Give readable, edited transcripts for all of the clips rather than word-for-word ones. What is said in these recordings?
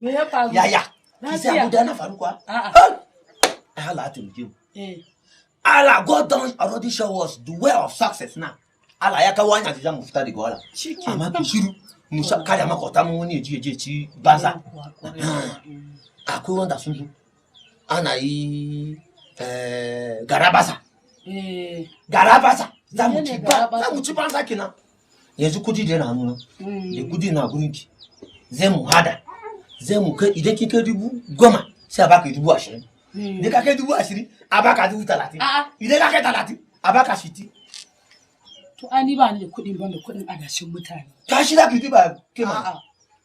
Me ya faru? Yaya? Ki sai Lafiya. abu da na faru kuwa? A'a. Ai Allah ya taimake mu. Eh. Allah, God don already show us the way of success now. Allah ya kawo hanya da za mu fita daga wahala. Shike. Amma ki shiru mu sa kada makwabta mu wani ya ji ya je ci banza. Akwai wanda sun zo ana yi garabasa. Eh. Garabasa. Za mu ci Menene ba garabasa? Za mu ci banza kenan. Yanzu kudi da yana hannuna. Da kudi na gurin ki. Zai mu hada. Zai mu kai, idan kin kai 10,000, sai a baka 20,000. Idan ka kai 20,000, a baka 30,000. A'a. Idan ka kai 30, a baka 60. To ai ni ba ni da kuɗin, ban da kuɗin adashin mutane. Tashi za ki duba ke ma. A'a.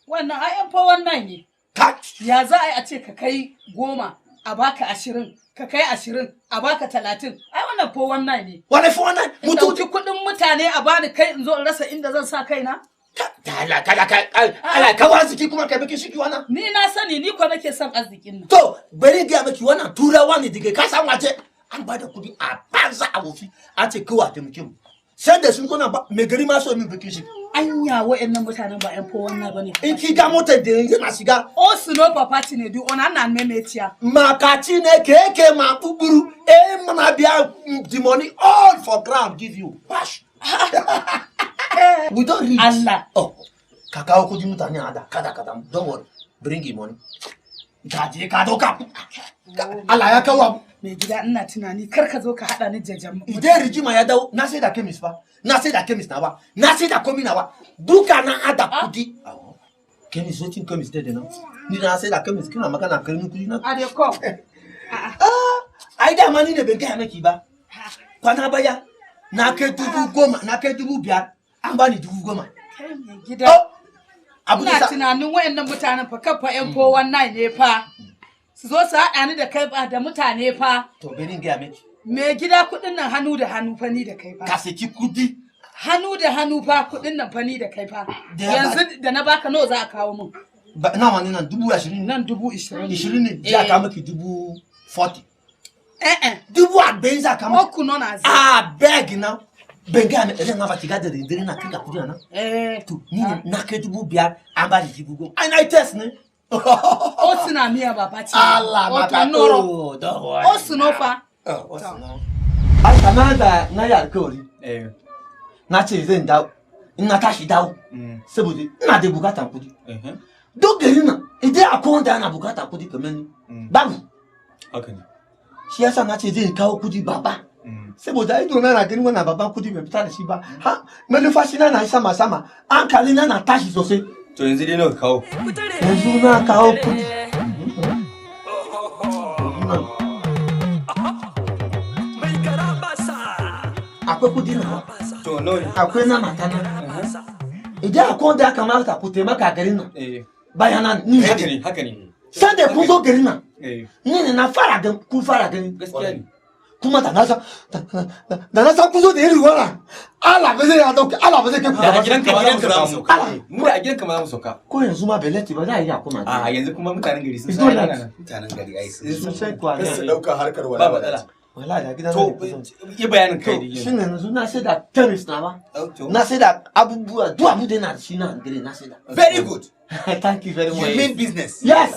Wannan ai yan fa wannan ne. Ka Ya za a yi a ce ka kai 10 a baka 20, ka kai 20 a baka 30? Ai wannan fa wannan ne. Wani fi wannan In mutum. ɗauki kuɗin mutane a bani, kai in zo in rasa inda zan sa kaina? Allah kada ka Allah ka arziki kuma kai baki shiki wannan. Ni na sani, ni ko nake son arzikin nan. To bari gaya miki, wannan turawa ne daga kasan waje, an ba da kudi a banza a wofi, an ce kawai a taimake mu. Sai da sun kona ba mai gari ma so min bakin shi. Anya wa'annan mutanen ba yan 419 bane. In ki ga motar da yana shiga. O suno papa Chinedu ona na memetia. Maka Chineke eke ma kpukpuru e mana bịa, the money all for ground give you. Wash. We don reach. Allah. Oh, ka kawo kudi mutane a da kada kada, don't worry, bring the money. Ka je ka doka. Allah ya kawo abu. Mai gida, ina tunani kar ka zo ka haɗa ni jajan. Idan rigima ya dawo, na sai da chemist fa, na sai da chemist nawa, na sai da komi nawa, duka na hada kudi. Chemist, wetin chemist dey now? Ni na sai da chemist, kina magana karamin kudi na. A dey come. Ai dama ni ne ban gaya maki ba. Kwana baya na kai 10,000, na kai 5,000, an bani 10,000. Kai mai gida. Oh, abu Ina da sa tunanin wayannan mutanen fa kafa yan 419 ne fa. Su zo su haɗa ni da kai ba da mutane fa. To bari in gaya miki. Mai gida, kuɗin nan hannu da hannu fa ni da kai fa. Ka saki kudi. Hannu da hannu fa kuɗin nan fa ni da kai fa. Da Yanzu da na baka, nawa za a kawo min? Ba nawa ne nan? 20,000 ne? Nan 20,000 ne. 20 ne, za a kawo miki 40,000. Eh eh. 40,000 za a kawo miki. Oku no na zai. Abeg na ban gaya miki idan na ba ki ga da dare na kinga kudi na. Eh. To ni ne na kai 5,000, an bani 10,000. Ai na yi test ne. O suna miya baba ce. Allah maka. Oto noro. Oh, don't worry. O suno fa. Oh, wasu na. Ai kamar da na yi alkawari. Eh. Na ce zan dawo in na tashi dawo saboda ina da bukatan kudi. Duk garin nan, idan akwai wanda yana bukatan kudi kamar ni, babu. Haka ne. Shi yasa na ce zai kawo kudi baba, saboda ido na na ganin wannan babban kudi bai fita da shi ba, ha manufashi na na sama sama, hankali na na tashi sosai. To yanzu dai nawa ka kawo? Yanzu na kawo kudi. Mai garabasa. Akwai kudi na. To nawa ne? Akwai na mata na. Idan akwai wanda ya kamata ku taimaka garin nan bayana ni. Haka ne, haka ne. Sanda kun zo garin nan, Eh, ni ne na fara gan kun fara gani. Gaskiya ne. Kuma da na san kun zo da irin wannan, Allah ba zai ya dauke, Allah ba zai kai ku Da a gaba. gidanka ma za mu sauka. Allah. Mu da a gidanka ma za mu sauka. Ko yanzu ma bai latti ba, za a iya koma. A yanzu kuma mutanen gari sun It's san not ai that. nan. Mutanen gari ai sun Sun sai kuwa. Kar su dauka harkar Ba wala matsala. Wallahi da gidan To yi bayanin kai to da shine yanzu na sai da tennis na ba. To. Na sai da abubuwa, duk abu da na da shi na gare na sai da. Very good. Thank you very much. You mean business. Yes,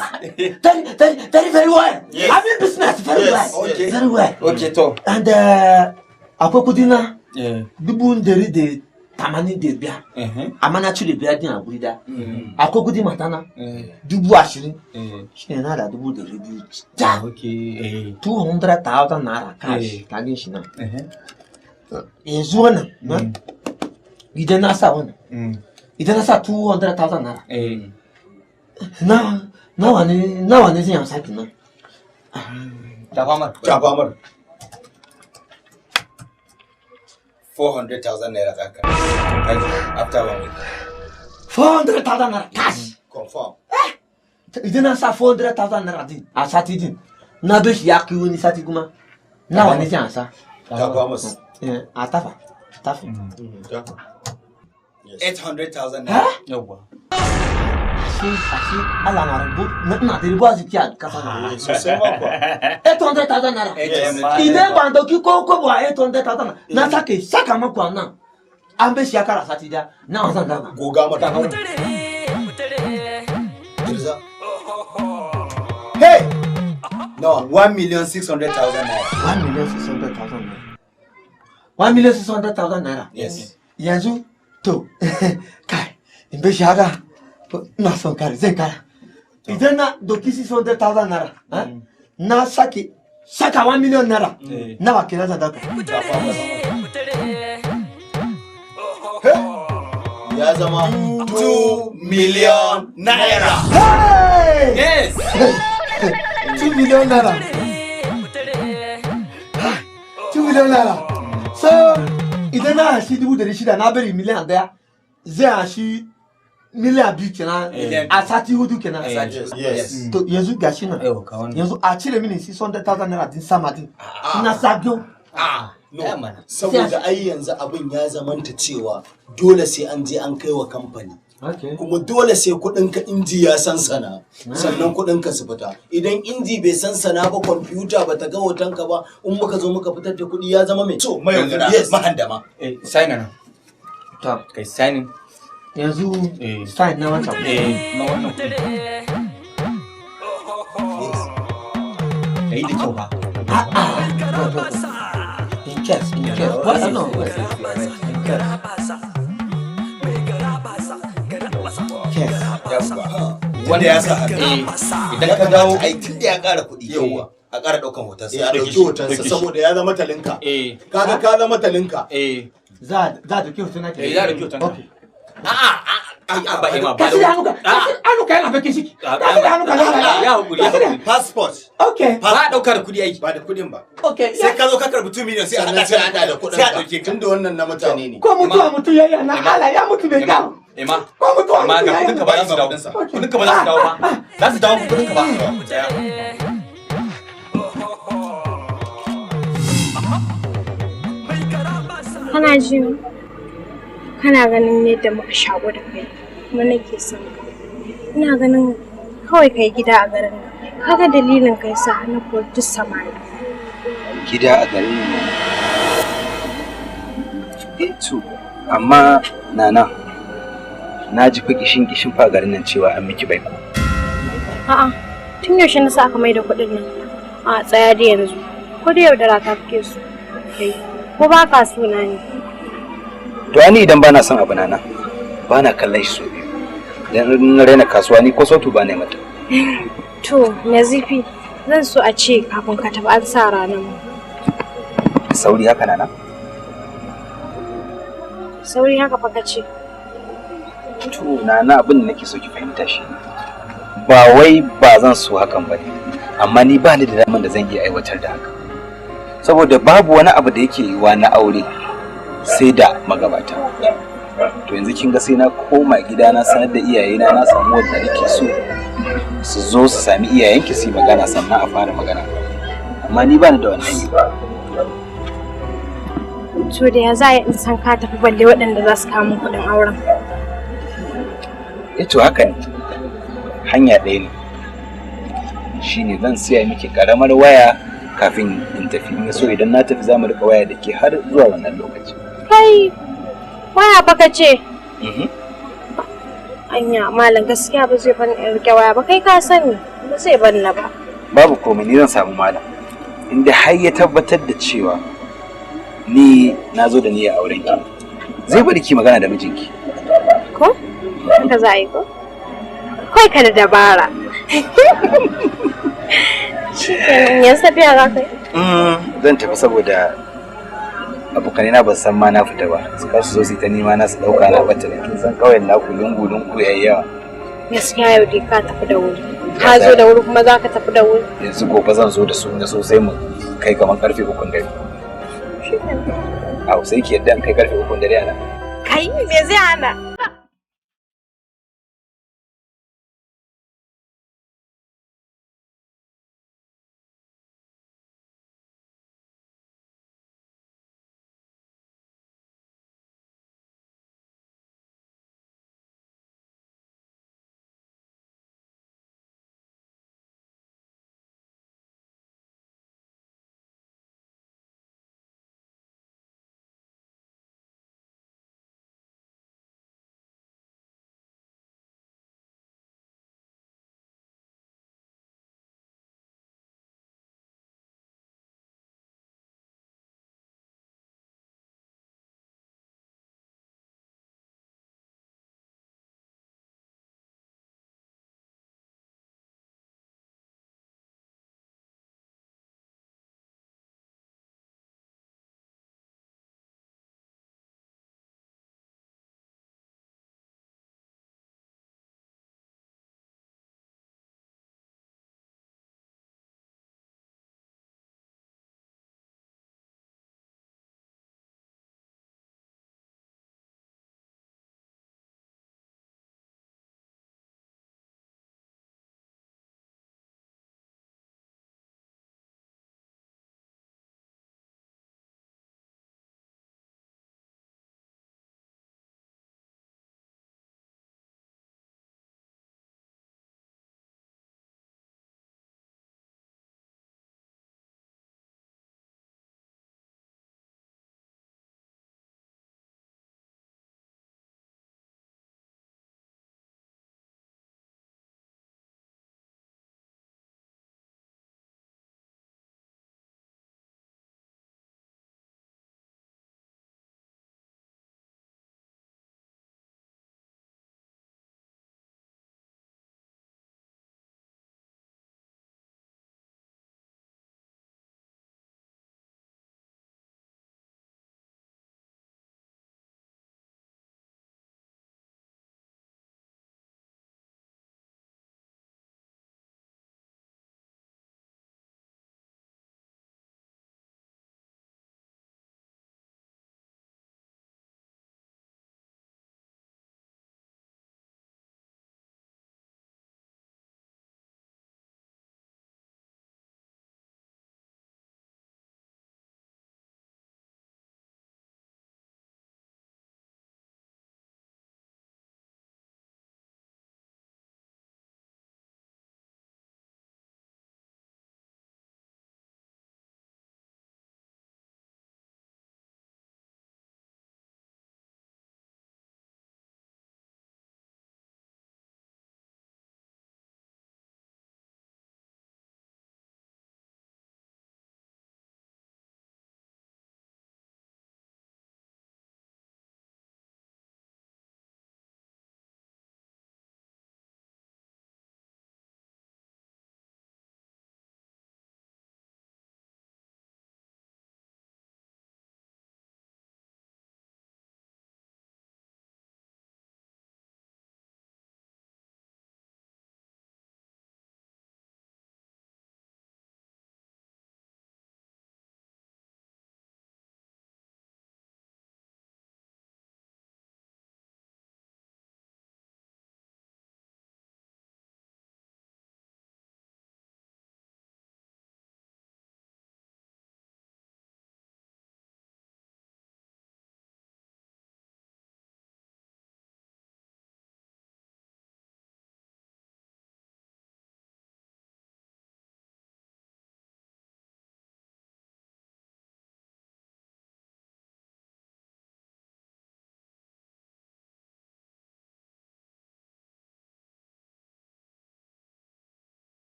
very, very, very, very well. Yes. I mean business very Yes, well. okay. Very well. Okay, to. And akwai kudi na 185,000. Amma na cire biyar din a guri da. Akwai kudi matana 20,000. Shine na da 200,000. Ja. Okay. Eh. 200,000 naira cash. Ka gan shi nan. Yanzu wannan na? Idan na sa wannan. Idan na sa 200,000 naira. Na nawa ne zai amsa kenan? Tafa mar. Tafa mar. 400,000 naira za ka. Kaji, after one week. 400,000 naira cash. Confirm. Idan na sa 400,000 naira din a sati din, na bar shi ya kai wani sati kuma, nawa ne zai amsa? Tafa masu. Eh, a tafa tafa. Tafa. 800,000 naira. Yawwa. Ashe Allah na rabo na, ina da rabo arziki a kasa na. Sosai ma kuwa. 800,000 naira. Yes. Idan ban dauki ko kobo a 800,000 naira na sake saka maku a nan, an bar shi ya kara sati da, nawa zan gama? Goga mata. Dirza. Hey! No, 1,600,000 naira. 1,600,000 naira. 1,600,000 naira. Yes. Yanzu to kai in bai shi haka to ina son kare zan kara. Idan na doki 600,000 naira, na sake saka 1 million naira. Nawa kenan zan dauka? Ya zama 2 million naira. Hey! Yes. 2 million naira. 2 million naira. So idan na shi 600,000 na bari 1 miliyan zai shi 2 miliyan kenan a sati 4 kenan. Yes. To yanzu gashi nan. Yau ka wannan. Yanzu a cire mini 600,000 naira din sama din. Na sabyo. No, Ya mana. saboda ai yanzu abin ya zamanta cewa dole sai an je an kai wa kamfani. Okay. Kuma dole sai kuɗinka inji ya sansana, sannan kuɗinka su fita. Idan inji bai sansana ba, kwamfuta ba ta ga hotonka ba, in muka zo muka fitar da kuɗi ya zama mai. So, mai yaudara, Yes. mahandama. Eh, sign nan. To Kai signing. yanzu Eh. sign na wancan. Eh, na wannan kuɗi. Yes. Kai da kyau ba. A'a. No, no, no. In case, in case. What? No, wait. In case. Case. Yawwa. Wanda ya sa hannu. Eh, idan Ya ka dawo kamata ai tun da ya ƙara kuɗi. Yawwa. A ƙara ɗaukan hotonsa. Eh, a ɗauki hotonsa saboda ya zama talinka. Eh, Kaga ka zama talinka. eh, Za a dauki hoton na eh, za a dauki hoton ka. Okay. A'a, ba ima ba. Ka shirya hannuka. Hannuka yana bakin ciki. Ka shirya hannuka. Ya hakuri, ya hakuri. Passport. Okay. Ba a ɗauka da kuɗi ai. Ba da kuɗin ba. Okay. Sai ka zo ka karɓi 2 million sai a Sannan haɗa sai a haɗa da kuɗin Sai a ka. ɗauke ka. Tunda wannan na mutane ne. Ko mutuwa mutum ya yi na Allah ya mutu bai dawo. Ema. Ko mutuwa Ema mutum ga ya yi. kuɗinka ba za su dawo. Kuɗinka ba za su dawo ba. Za su dawo kuɗinka ba. Tsaya. Kana jin kana ganin yadda muka shaƙu da kai kuma nake son ka. Ina ganin kawai kai gida a garin nan. Kaga dalilin kai sa na kori duk samari. Gida a garin nan? Eh to, amma Nana, na ji fa kishin kishin fa a garin nan cewa an miki baiko. A'a, tun yaushe na sa aka mai da kuɗin nan? A tsaya da yanzu. Ko da yaudara ka kake so. Kai, ko ba ka suna ne? To ani idan bana son abu, Nana, bana kallon shi so biyu. Idan na raina kasuwa ni ko sautu ba na yi mata. To, Nazifi, zan so a ce kafin ka tafi an sa ranar mu. Da sauri haka, Nana? Sauri haka fa ka ce. To Nana, abin da nake so ki fahimta shi ne, ba wai ba zan so hakan ba ne, amma ni ba ni da daman da zan iya aiwatar da haka. Saboda babu wani abu da yake yiwuwa na aure sai da magabata. To yanzu kin ga sai na koma gida na sanar da iyayena na samu wanda nake so, su zo su sami iyayenki su yi magana, sannan a fara magana. Amma ni ba ni da wannan yiwuwa. To da ya za a yi in san ka tafi balle waɗanda za su kawo min kuɗin auren? Eh to haka ne. Hanya ɗaya ne. Shine zan siya miki ƙaramar waya kafin in tafi. In so idan na tafi za mu riƙa waya da ke har zuwa wannan lokaci. Kai, waya fa ka ce. Anya, malam, gaskiya ba zai ban in riƙe waya ba, kai ka sani ba zai ban na ba. Babu komai, ni zan samu malam. Inda har ya tabbatar da cewa ni na zo da niyyar auren ki, zai bari ki magana da mijinki. Ko? Haka za a yi ko? Kawai ka da dabara. Shikenan, yanzu tafiya za ka yi? Zan tafi saboda abokanai na ba su san ma na fita ba. Su kar su zo su yi ta nema na su ɗauka na ɓata da kin san ƙauyen naku lungu lungu yayi yawa. Gaskiya yau dai ka tafi da wuri. Ka zo da wuri kuma za ka tafi da wuri. Yanzu gobe zan zo da su na so sai mu kai kamar karfe 3 dare. Shikenan. Au, sai ki yadda in kai karfe 3 dare ana. Kai, me zai hana?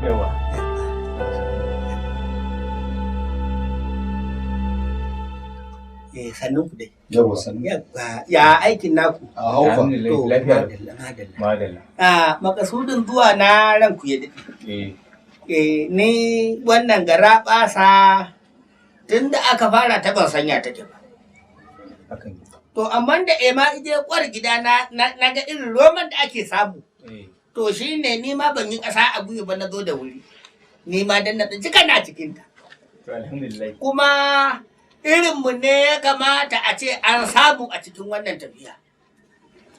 Yawa. Eh, sannun ku dai. Yawa, sannu. Yawwa, ya aikin naku? A haufa. Alhamdulillah, To, lafiya. madalla, madalla. Madalla. Ah, makasudin zuwa na ranku ya daɗe. Eh. Eh, ni wannan gara ɓasa tun da aka fara ta ban sanya take ba. Hakan ne. To, amma da ema ije kwar gida na na ga irin roman da ake samu. Eh. To shi ne ni ma ban yi ƙasa a gwiwa ba na zo da wuri. Ni ma dan na tsinci kana cikinta. To alhamdulillah. Kuma irinmu ne ya kamata a ce an samu a cikin wannan tafiya.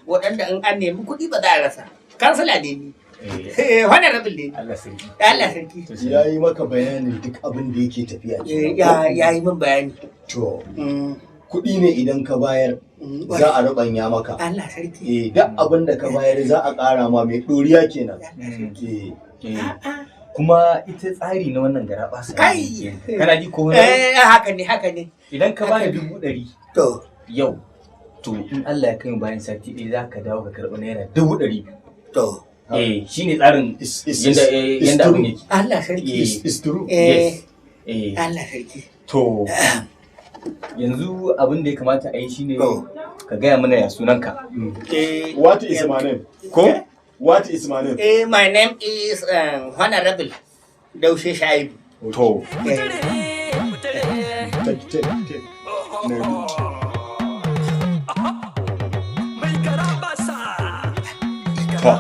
Waɗanda in an nemi kuɗi ba za a rasa. Kansila ne ni. Eh. Eh, honorable ne ni. Allah sarki. Allah sarki. To sai. Ya yi maka bayanin duk abin da yake tafiya. Eh, Ya yi min bayani. To, Mm, kuɗi ne idan ka bayar za a ruɓanya maka. Allah sarki. Eh, duk abin da ka bayar za a ƙara ma mai ɗoriya kenan. Eh, Eh. Kuma ita tsari na wannan gara ɓasa. Kai! Kana ji ko wani? Eh, haka ne, haka ne. Idan ka bada 100,000 To, yau, to in Allah ya kai mu bayan sati ɗaya za ka dawo ka karɓi ₦200,000. to. Eh, shine tsarin yanda is yanda true. abin yake. Allah sarki. Is true. Eh, Yes. Eh. Allah sarki. To yanzu abin da ya kamata a yi shine To. ka gaya mana ya sunanka. Eh, What is my name? Ko? What is my name? Eh, my name is Honorable Daushe Shaibu. To. Eh, Take, take, take. Na rubuta. Mai garabasa. To.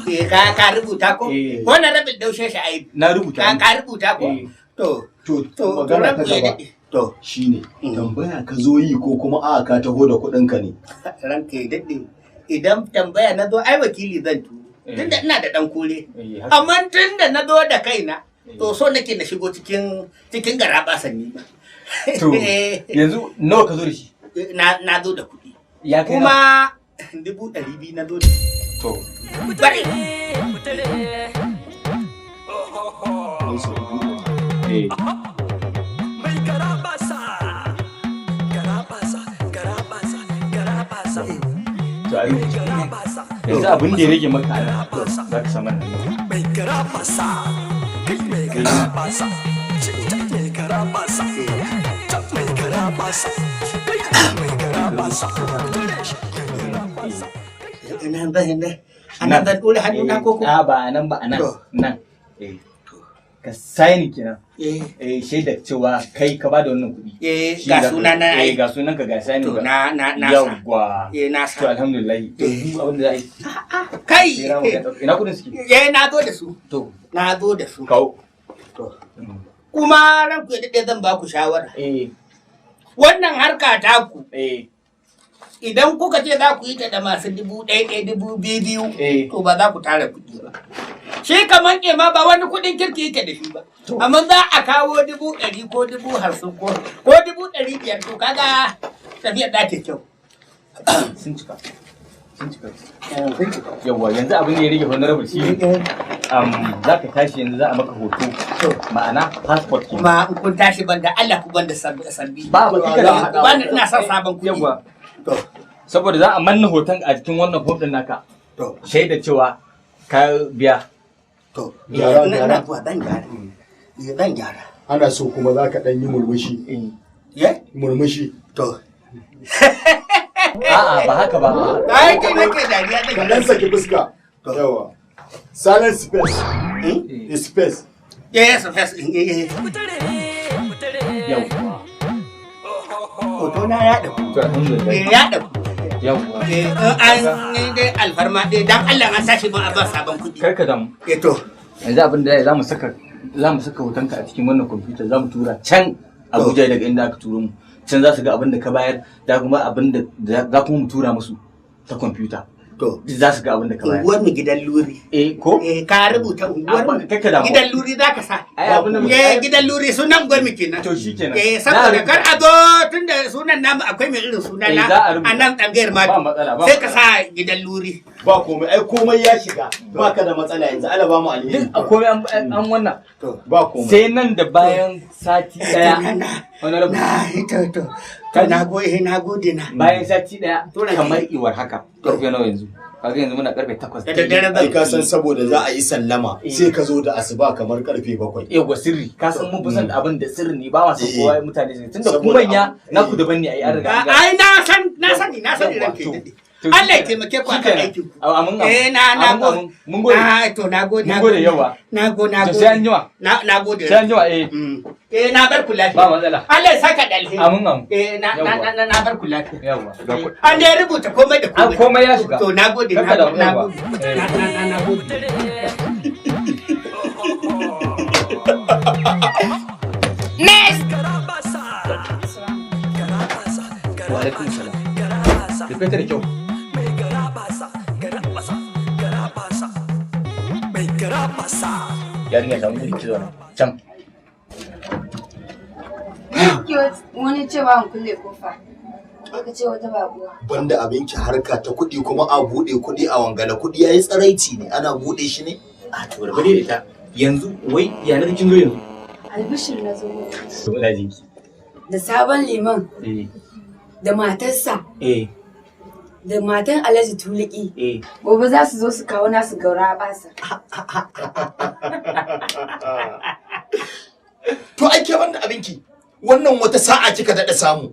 eh, ka rubuta ko? Eh. Honorable Daushe Shaibu. Na rubuta. Ka rubuta ko? Eh. To, To, to, magana ta ranku ya gaba daɗe. To, shine tambaya ka zo yi ko kuma a'a ka taho da kuɗinka ne. ranka ya daɗe. Idan tambaya na zo, ai wakili zan turo. Eh. Tunda ina da ɗan kore. Eh, haka. Amma tunda na zo da kaina, to so nake na shigo cikin cikin garaba sanni ba. To, yanzu nawa ka zo da shi? Na zo da kuɗi. Ya kai Kuma nawa? 200,000 na zo da shi. To. Bari. Eh. Mai garabasa. Garabasa, garabasa, garabasa. To a rubuta. Garabasa. Yanzu abin da ya rage maka a nan za ka samu nan. Mai garabasa. Kai mai garabasa. Mai garabasa. Mai garabasa. Kai mai garabasa. Ina zan ana zan ɗora hannuna ko ko? A ba a nan ba a nan. To. Nan. Eh. Ka sign kenan. Eh, Eh, shaidar cewa kai ka bada wannan kuɗi. eh, Shi ga za ka- suna na Eh, ai. ga sunan ka ga sign To ga. na sa. Yawwa. Eh, na To sa. alhamdulillah. To duk abin da za a yi. Kai. Sai ramu ga ɗauka. Ina kuɗin suke? Eh, na zo da su. To. Na zo da su. Kawo. Kuma ranku ya daɗe zan ba ku shawara. Eh. Wannan harka taku Eh. idan kuka ce za ku yi ta da masu 1,000 2,000 Eh. to ba za ku tara kuɗi ba. Shi kamar ma ba wani kuɗin kirki yake da shi ba. Amma za a kawo 100,000 ko 50,000 ko 500,000 to kaga tafiyar za ta kyau. Sun cika. Sun cika. Yawwa yanzu abin da ya rage honorable shi ne. Za ka tashi yanzu za a maka hoto. Ma'ana passport kenan. Kuma in kun tashi banda Allah ku banda sabbi. Ba ba duka za a haɗa. Ba ni ina son sabon kuɗi. Yawwa. To. Saboda za a manna hoton a jikin wannan form din naka. To. Shaida cewa ka biya. To. Gyara, Ina gyara. ina zuwa zan gyara. Eh, zan gyara. Ana so kuma za ka ɗan yi murmushi. Ye? Murmushi. To. A'a ba haka ba. Ai kai nake dariya Ka ɗin. ɗan saki fuska. Yawa. Silent space. Space. Yes, yes, eh, eh. Yawwa. Hoto na ya ɗauku. To alhamdulillah. Eh, ya ɗauku. Yawwa. Eh, in an yi dai alfarma dai dan Allah an tashi ban a ba sabon kuɗi. Kar ka damu. Eh to. Yanzu abin da za mu saka za mu saka hotonka a cikin wannan kwamfuta za mu tura can Abuja daga inda aka turo mu. Can za su ga abin da ka bayar da kuma abin da za kuma mu tura musu ta kwamfuta. To. Duk za su ga abin da ka bayar. Unguwar mu gidan luri. Eh ko? Eh ka rubuta unguwar mu. Abba, kakka damu. Gidan luri za ka sa. Ai abin da muka Eh gidan luri sunan unguwar mu kenan. To shikenan. Eh Za a saboda rubuta. kar a zo tunda sunan namu akwai mai irin suna Eh, na za a rubuta. a nan tsangayar ma. Ba matsala, ba Sai ka matsala. sa gidan luri. Ba komai, ai komai ya shiga. Ba ka da matsala yanzu, Allah ba mu alheri. Duk a komai an wannan. To. Ba komai. Sai nan da bayan sati daya. Na Honorable. na to to To na gode, na gode na. Bayan sati daya kamar iwar haka. Karfe nawa yanzu? Kaga yanzu muna karfe 8. Da daddare Ai ka san saboda za a yi sallama sai ka zo da asuba kamar karfe 7. Yawwa sirri, ka san mun fi son abin da sirri ne, ba ma son kowa mutane su tunda ku Saboda manya naku daban ne ai an riga an gane. Ai na san, na sani, na sani ranka ya daɗe. Allah ya taimake ku akan aikin ku. Amin amin. Eh na na Amin, amin. Mun gode. Na to na gode. Mun gode yawa. Na gode, na To gode. sai an jima. Na na gode. Sai an jima eh. Eh na bar ku lafiya. Ba matsala. Allah ya saka da alheri. Amin amin. Eh na na na na bar ku lafiya. Yawa. An dai rubuta komai da komai. Komai ya shiga. To na gode, na Karka damu, gode, na yawa. gode. Na na na na gode. Next! Wa alaikum salam. Rufe ta da kyau. Yarinya samu guri ki zauna. Can. Wani cewa in kulle kofa. Aka ce wata babuwa. Banda abinki harka ta kuɗi kuma a buɗe kuɗi a wangala kuɗi yayi tsaraici ne ana buɗe shi ne. A to rabu da ita. Yanzu wai ya na kin zo yanzu? Albishir na zo muku. To ina jinki. Da sabon liman Eh. da matarsa Eh. da matan Alhaji Tuliki. Eh. Gobe za su zo su kawo nasu gaura basa. To ai ke banda abinki wannan wata sa'a kika daɗa samu.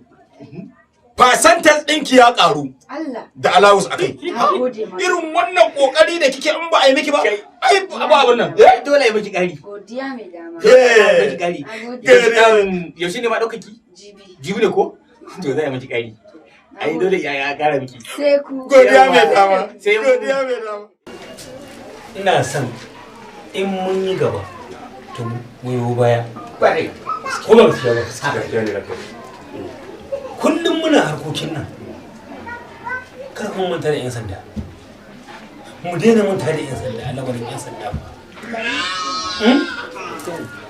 Percentage ɗinki ya ƙaru Allah. da allowance akai. Na gode maka. Irin wannan ƙoƙari da kike in ba a yi miki ba ai ba abin nan. Dole ya miki ƙari. Godiya mai dama. Eh. Miki ƙari. Na gode. Yaushe ne ma ɗaukaki? Jibi. Jibi ne ko? To za a yi miki ƙari. Ai dole ya ya ƙara miki. Sai ku. Godiya mai dama. Sai Godiya mai dama. Ina son in mun yi gaba to mu baya. Kwarai. Ko ba gaskiya ba? Kullum muna harkokin nan. Kar kuma manta da 'yan sanda. Mu daina manta da 'yan sanda a lamarin 'yan sanda ba. Hmm?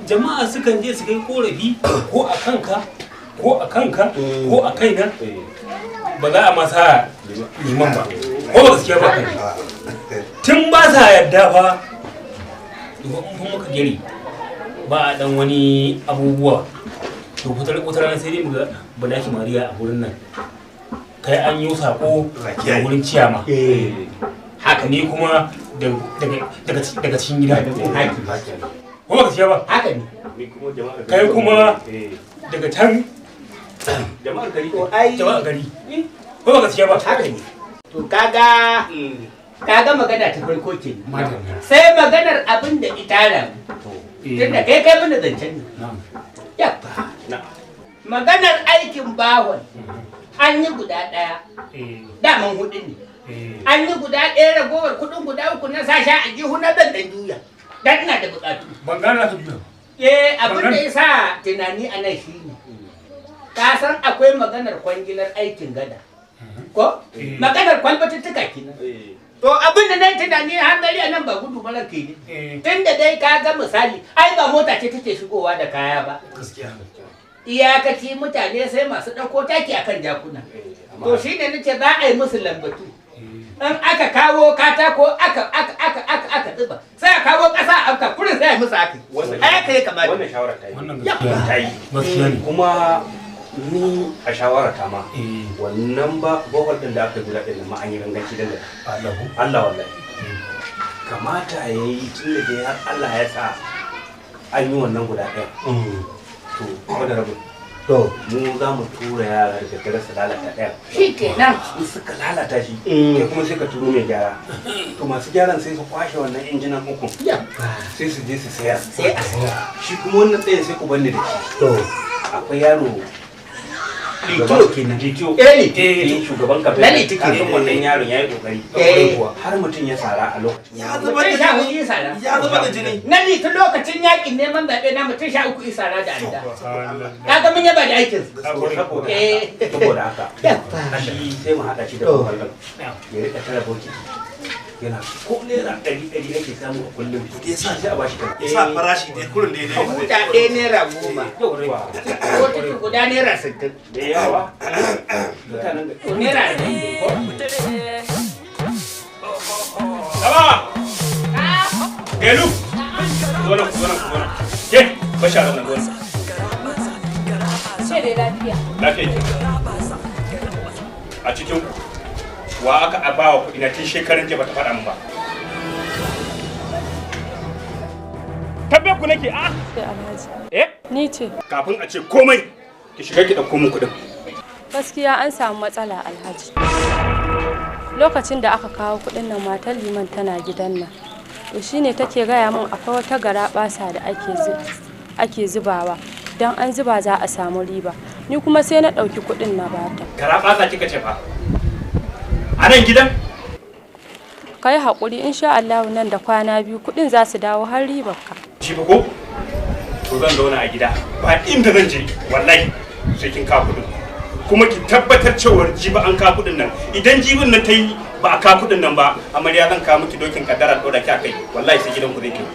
Jama'a sukan je su kai korafi ko a kanka ko a kanka ko a kaina ba za a ma sa liman ba. Ko ba gaskiya ba kai. Tun ba sa yarda fa domin in fa muka gere ba a dan wani abubuwa to fitar wata rana sai dai mu ga Balaki Mariya a wurin nan kai an yi sako da wurin ciyama haka ne kuma daga cikin gida ko ba gaskiya ba haka ne kai kuma daga can jama'ar gari jama'ar gari ko ba gaskiya ba haka ne To kaga kaga magana ta farko ke. Sai maganar abin da itara. Tunda kai kai mana zancen ne. Yabba. Maganar aikin bahon an yi guda ɗaya. Daman hudu ne. An yi guda ɗaya ragowar kuɗin guda uku na sasha a jihu na zan ɗan juya. Dan ina da buƙatu. Ban gane na juya. Eh abin da ya sa tunani a nan shi ne. Ka san akwai maganar kwangilar aikin gada. Ko? Maganar kwalbatuttuka kenan. To abin da nan tunani hanzari a nan ba gudu ba ranka yi. Tun da dai ka ga misali, ai ba mota ce take shigowa da kaya ba. Gaskiya. Iyakaci mutane sai masu ɗauko taki akan jakuna. To shi ne nace za a yi musu lambatu. In aka kawo katako aka aka aka aka aka zuba sai a kawo ƙasa a afka kurin sai a yi musu haka. Ai haka ya kamata. Wannan shawara ta yi. Wannan ta yi. Gaskiya ne. Kuma ni a shawara ta ma wannan ba bohol din da aka yi guda ɗin nan ma an yi ganganci dan da Allah wallahi. Kamata ya yi tun da dai har Allah ya sa an yi wannan guda ɗaya. To wani rabin. To mu za mu tura yara da daddare su lalata ɗaya. Shi kenan. In suka lalata shi kai kuma sai ka turo mai gyara. To masu gyaran sai su kwashe wannan injinan uku. Sai su je su sayar. Sai a sayar. Shi kuma wannan ɗayan sai ku banni da shi. To akwai yaro Litiyo kenan. Litiyo. Eh, Litiyo. Eh, shugaban kafin. Na Litiyo Ka san kenan. wannan yaron yayi kokari. Eh. Har mutum ya sara a lokacin. Ya zubar da jini. Ya zubar da jini. Na litin lokacin yakin neman zaɓe na mutum 13 isara da anda. Kaga mun yaba da aikin. Saboda Eh. saboda haka. Shi sai mu haɗa shi da kwallon. Ya riƙa tara bokiti. Yana ko ₦100 ake samu a kullum. Ya sa sai a bashi ta. Ya sa farashi dai kurin daidai. Buta ɗaya ₦10. Bokiti guda ₦60. Da yawa. Mutanen To ₦40 ko? Sama! Gelu! Zo nan, zo nan, zo nan. Ke, bashi a nan, zo nan. Ce dai lafiya. Lafiya ki. A cikin ku wa aka bawa kuɗi na tun shekarun jiya bata faɗa min ba. Tabbe ku nake a? Alhaji. Eh? Ni ce. Kafin a ce komai ki shiga ki ɗauko min kuɗin. Gaskiya an samu matsala Alhaji. Lokacin da aka kawo kuɗin nan matar liman tana gidan nan. To shine take gaya min akwai wata garaɓasa da ake zubawa. Idan an zuba za a samu riba. Ni kuma sai na ɗauki kuɗin na bata. Garaɓasa kika ce fa? A nan gidan? Kai haƙuri insha Allah nan da kwana 2 kuɗin za su dawo har ribar ka. Ji ba ko? To zan zauna a gida ba inda zan je wallahi sai kin kawo kuɗin. Kuma ki tabbatar cewar jibi an kawo kuɗin nan. Idan jibin nan ta yi ba a kawo kuɗin nan ba amarya zan kawo miki dokin kaddara ɗora ki a kai wallahi sai gidan ku zai kyau.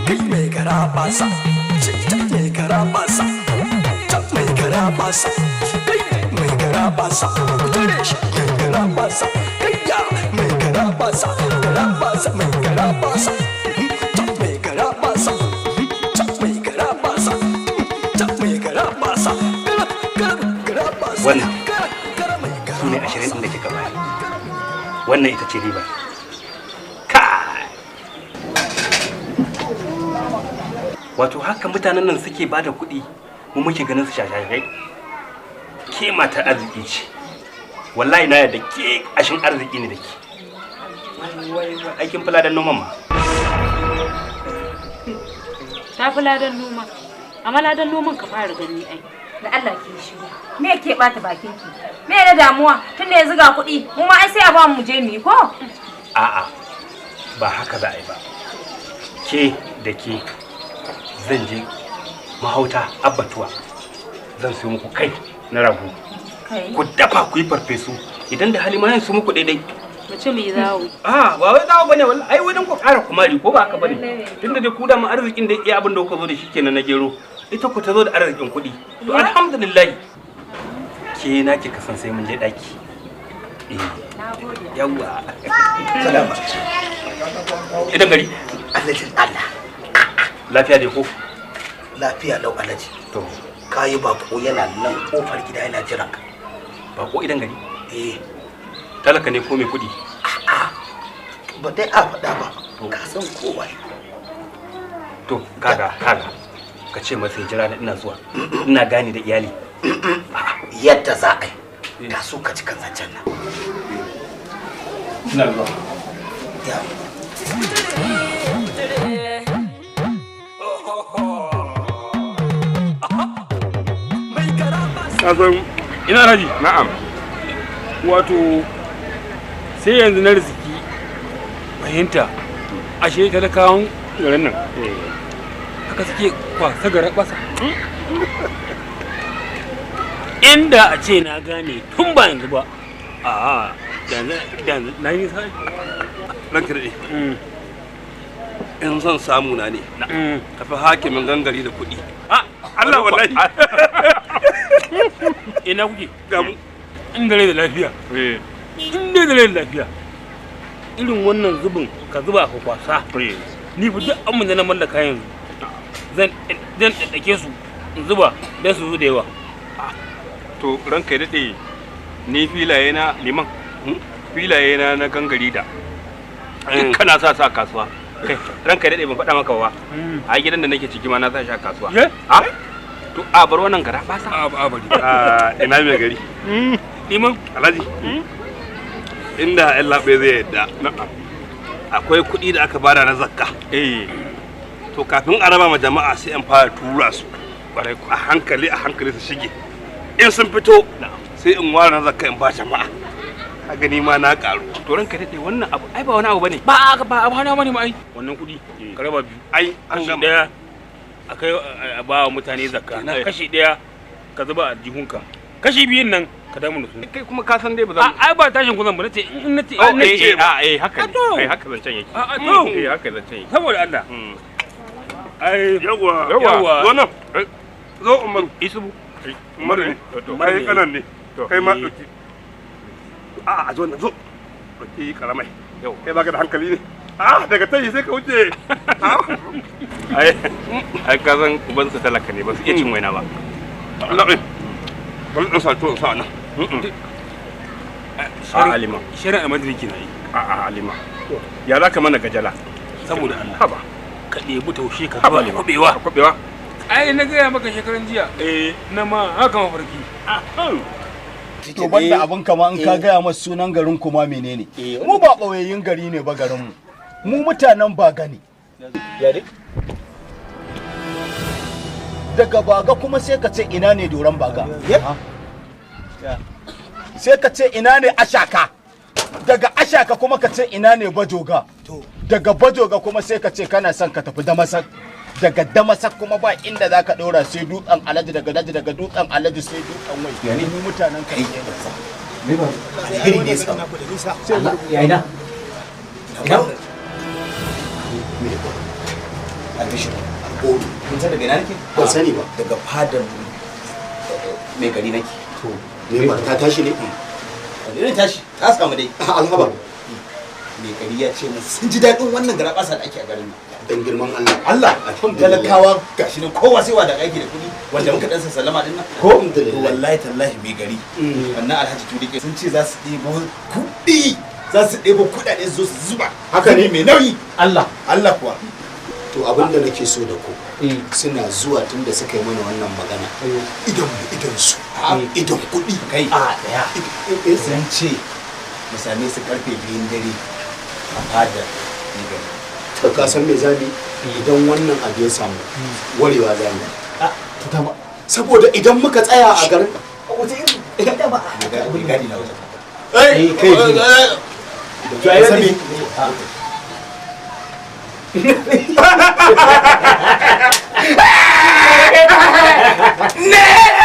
Kai mai garabasa, mai garabasa, mai garabasa, kai mai garabasa, tare shi mai garabasa, kai ya mai garabasa, garabasa mai garabasa, mai garabasa, mai garabasa, mai garabasa, garabasa. Wannan su ne 20 ɗin da kika bayar. Wannan ita ce riba. Wato haka mutanen nan suke bada kuɗi mu muke ganin su shashashai. Ke matar arziki ce. Wallahi na yarda ke ashin arziki ne da ke. Wai wai aikin fuladan noman ma. Ta fuladan noma. Amma ladan noman ka fara gani ai. Da Allah ki shiru. Me ke bata bakin ki? Me na damuwa? Tunda yanzu ga kuɗi, mu ma ai sai a ba mu je mu yi ko? A'a. Ba haka za a yi ba. Ke da ke zan je mahauta abbatuwa zan siyo muku kai na rago ku dafa ku yi farfesu idan da hali ma yan su muku daidai mace mai zawo a ba wai zawo bane wallahi ai wajen ku ƙara kumari ko ba haka bane tunda dai ku da mu arzikin da iya abin da kuka zo da shi kenan na gero ita ku ta zo da arzikin kuɗi to alhamdulillah ke na ki kasan sai mun je daki eh yawa salama idan gari Allah lafiya dai ko lafiya lau Alhaji. To kayi bako yana nan kofar gida yana jiran ka. Bako idan gari? Eh. Talaka ne ko mai kuɗi? A'a. Ba dai a faɗa ba. Ka san kowa. To kaga kaga ka ce masa ya jira ni ina zuwa. Ina gani da iyali. Yadda za a yi. Ka so ka ci kan zancen nan. Ina zuwa. Ya. Kasan ina Alhaji? Na'am. Wato sai yanzu na riziki fahimta ashe talakawan garin nan haka suke kwasa gara kwasa. Inda a ce na gane tun ba yanzu ba a da na yi sa ranka daɗe. In son samu na ne tafi hakimin gangare da kuɗi. Allah wallahi. Ina kuke? Ga mu. In da rai da lafiya. In dai da rai da lafiya. Irin wannan zubin ka zuba ka kwasa. Ni fa duk abin da na mallaka yanzu zan ɗaɗɗake su in zuba don su zo da yawa. To ranka ya daɗe ni filaye na liman. Filaye na na gangare da. Kana sa sa kasuwa. Kai ranka ya daɗe ban faɗa maka ba. A gidan da nake ciki ma na sa shi a kasuwa. A? To a bar wannan gara ba sa. A bari. Ina mai gari. Liman. Alhaji. Inda yan laɓe zai yadda. Akwai kuɗi da aka bada na zakka. To kafin a raba ma jama'a sai an fara tura su. A hankali a hankali su shige. In sun fito sai in ware na zakka in ba jama'a. Ka gani ma na karu. To ranka daɗe wannan abu ai ba wani abu bane. Ba ba abu wani bane ma ai. Wannan kuɗi ka raba biyu. Ai an gama. Daya akai a ba wa mutane zakka. Kashi ɗaya ka zuba a jihunka. Kashi biyun nan ka damu da su. Kai kuma ka san dai ba zan. Ai ba tashin kuzan ba nace in nace in nace a eh haka ne. Ai haka zancen yake. A to. Eh haka zancen yake. Saboda Allah. Ai yawa yawa. Zo nan. Zo Umaru. Isubu. Umaru ne. Kai kanan ne. Kai ma ɗauki. A'a, zo nan, zo. Ɗauki karamai. Kai baka da hankali ne. Ah, daga tayi sai ka wuce. Ai ai ka san ubansa talaka ne, ba su iya cin waina ba. Allah eh. Bari in sa to in sa nan. A Alima. Shirin a madrid na yi. A Alima. Ya za ka mana gajala? Saboda Allah. Haba. Ka ɗebi taushe ka Haba zuba Lima. kuɓewa. Kuɓewa. Ai na gaya maka shekaran jiya. Eh na ma haka mafarki. To banda abin kama in ka gaya masa sunan garin kuma menene? Mu ba ɓoyayyun gari ne ba garin mu. Mu mutanen Baga ne. Daga Baga kuma sai ka ce ina ne doron Baga. Sai ka ce ina ne Ashaka. Daga Ashaka kuma ka ce ina ne Bajoga. Daga Bajoga kuma sai ka ce kana son ka tafi Damasak. Daga Damasak kuma ba inda za ka ɗora sai dutsen Alhaji, daga daji, daga dutsen Alhaji sai dutsen Wai. Mu mutanen kai ne. Alheri ne sa. Ya ina? Ina? Albishir. Kun san daga ina nake? Ban sani ba. Daga fadar mai gari nake. To, me ba ta tashi ne? Wani tashi? Ta samu dai. Alhaba. Mai gari ya ce mun sun ji daɗin wannan garaɓasa da ake a garin nan. Dan girman Allah. Allah. Alhamdulillah. Talakawa gashi nan kowa sai wa da aiki da kuɗi wanda muka dan sallama din nan. Ko? To wallahi tallahi mai gari. Wannan Alhaji Tudike sun ce za su ɗebo kuɗi. Za su ɗebo kuɗaɗe su zo su zuba. Haka ne? Mai nauyi. Allah. Allah kuwa. To abin da nake so da ku, suna zuwa tun da suka yi mana wannan magana. Idan mu idan su. Idan kuɗi. Kai. A ɗaya. Sun ce mu same su karfe 2n dare a fadar mai gari. To ka san me zamu yi? Idan wannan abu ya samu, warewa zamu yi. Saboda idan muka tsaya a garin Wace irin mai gadi na wajen. Eh, kai ji. To ai Sami. Ne!